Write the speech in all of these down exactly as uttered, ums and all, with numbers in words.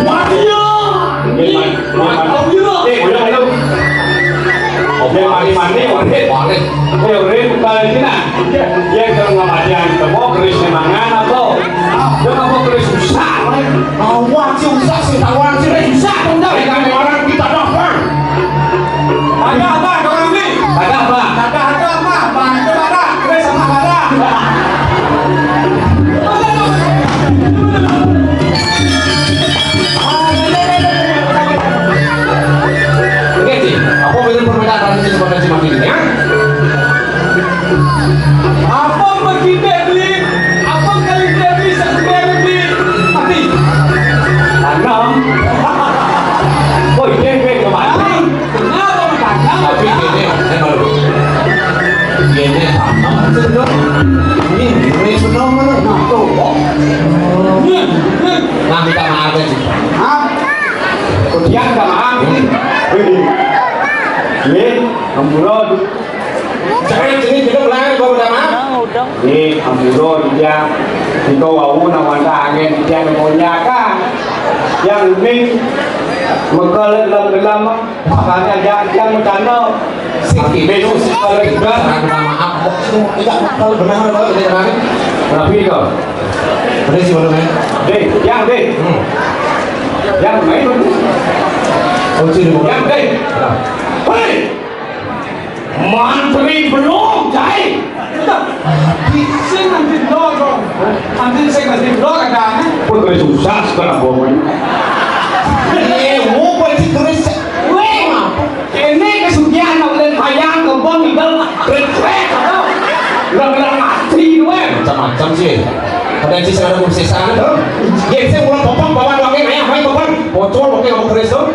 Mati ya. Nggih, mati. Mati ya. Eh, udah, ayo. Oke, mati, mati, mati. Mati. Eh, udah, bukan sini. Ya, kalau nggak mati, yang ketemu, keris mangan apa? Ya, kamu keris susah, Bang. Awak sih susah sih, tawon sih susah, Bang. Jangan orang kita doang, Bang. Ada apa, orang ni? Ada apa? Ada apa, Bang? Itu ada. Keris sama ada. Oke, Ci. Apa bener permintaan Raden Ci kepada Ci Mati ini, ya? Apa bagi Debli? Apa kali Debli sebenarnya beli? Mati. Tanam. Oh, iya, iya, iya, mati. Kenapa bertanam? Tapi gini, saya baru. Gini, tanam. Ini, ini senang mana? Nah, tuh. Nah, minta maaf ya, Ci. Maaf. Kemudian minta maaf ini. Ini, ampura. Jangan sini duduk lah, gua minta maaf. Ini, ampura, dia. Kita wau nawanta angin, dia ngemuliakan. Yang ini, mekal dalam-dalam, makanya dia, dia bercanda. Siki, beda, kalau juga. Minta maaf. Tidak, kalau benar, kalau tidak benar. Berapa itu? Berapa sih, Bang, ya? Deh, yang deh. Hmm. Yang main. Oh, sini, Bang. Yang deh. Nah. Hei! Mantri belum, Cai. Mati sing nanti dulu, dong. Nanti sing nanti dulu, katanya. Pun gue susah sekarang, Bang. Eh, mau pergi terus. Weh, ini kesugihan nak beli bayang, kebun, igal, krik-krik, apa? Bilang-bilang mati, weh. Macam-macam sih. Ada yang sisa, ada kursi sana, tuh. Ya, saya pulang popok, bawa doangnya, ayah, main popok. Bocor, pakai kamu keris, tuh.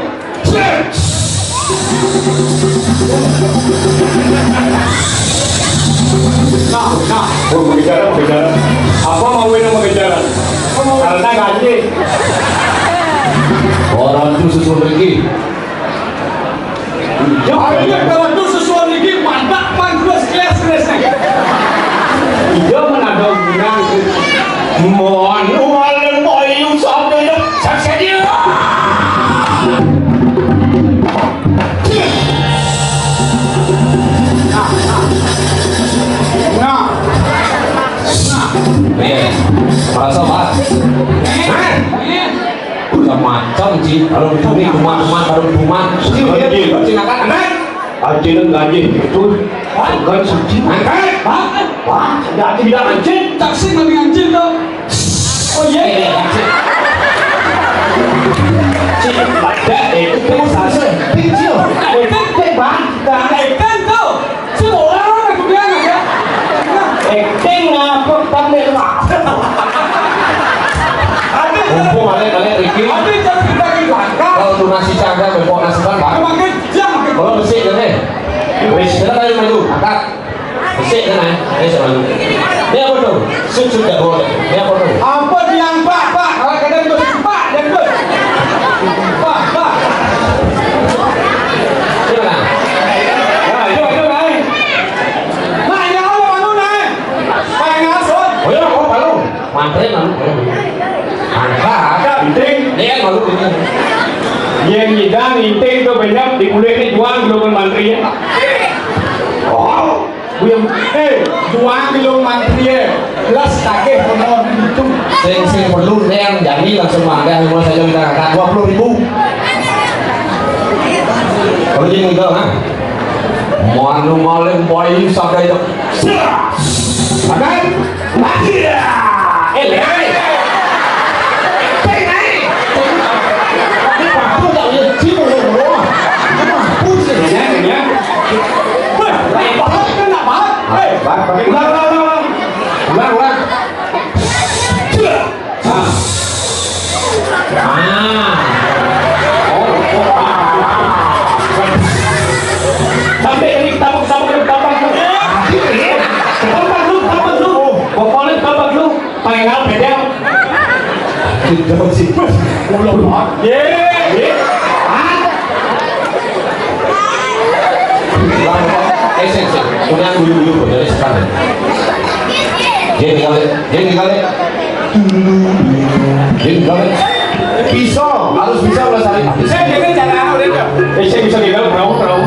Nah, nah. Oh, mengejar, mengejar. Apa mau ini mengejar? Karena ganti. Orang itu susun rezeki. Iya, iya, kalau itu susun rezeki, mantap, pantas, kelas, kelas. Iya, mana ada undang. Mohon, mohon, mohon, sampai saksi dia. Nah, nah. Iya. Merasa, Pak. Hah? Macam-macam, Ci. Kalau di bumi, kuman, kuman, kalau di kuman. Iya, iya. Cinakan, angkat. Anjing gaji itu. Hah? Bukan suci. Angkat. Hah? Wah, ada tidak anjing? Taksi mami anjing, tuh. Oh, iya, iya. Ci, ada, eh, itu sase. Kecil. Eh, Bang. Nah, eh, kan tuh. Semua orang aku bilang aja. Nah, acting apa, Bang, deh, Bang? Mumpung balik, balik, Ricky. Ada yang kita di belakang. Kalau tuh nasi caga, bepok nasi kan, Bang. Makin jam, makin. Kalau besi, deh. Wis, kita tadi maju, angkat. Sik, tenang. Ayo, sama lu. Ini apa tuh? Sujud gak boleh. Ini apa tuh? Apa yang Pak, Pak? Kalau kalian tuh Pak, dan tuh. Pak, Pak. Gimana? Ya, ayo, ayo, ayo. Nah, yang apa, Pak Nun, eh? Pak yang ngasuh. Oh, iya, oh, Pak Nun. Mantri, Pak Nun. Angkat. Angkat, penting. Ini kan malu ini. Yang nyidang, inting tuh banyak, di kulit ini juang, belum mantri ya. Oh. Buyung, eh, juang bilung mantri, eh. Belas tagih nomor itu. Sing, sing perlu neng, jani langsung mangga, semua saja kita angkat dua puluh ribu. Kalau jadi enggak, ha? Mau anu maling, boy, sampai itu. Makan? Mati ya. Eh, lewat. Teng naik. Ini waktu tak boleh cium, loh, loh. Ini waktu sih. Ya, ya. Wah, naik banget, kena banget. Hei, Bang, pakai ulang, ulang, ulang, ulang. Ulang, ulang. Ah. Ah. Oh, oh, ah, ah, ah. Sampai ini, tabuk, tabuk, tabuk, tabuk. Tabuk lu, tabuk lu. Pokoknya tabuk lu. Paling apa dia? Kita sih. Ulang, Bang. Ye. Ye. Ah. Eh, sih, sih. Udah dulu, dulu, dari sekarang. Dia tinggal, dia tinggal. Dia tinggal. Bisa, harus bisa bahasa Inggris. Saya kira cara anu dia. Eh, saya bisa kira berapa berapa.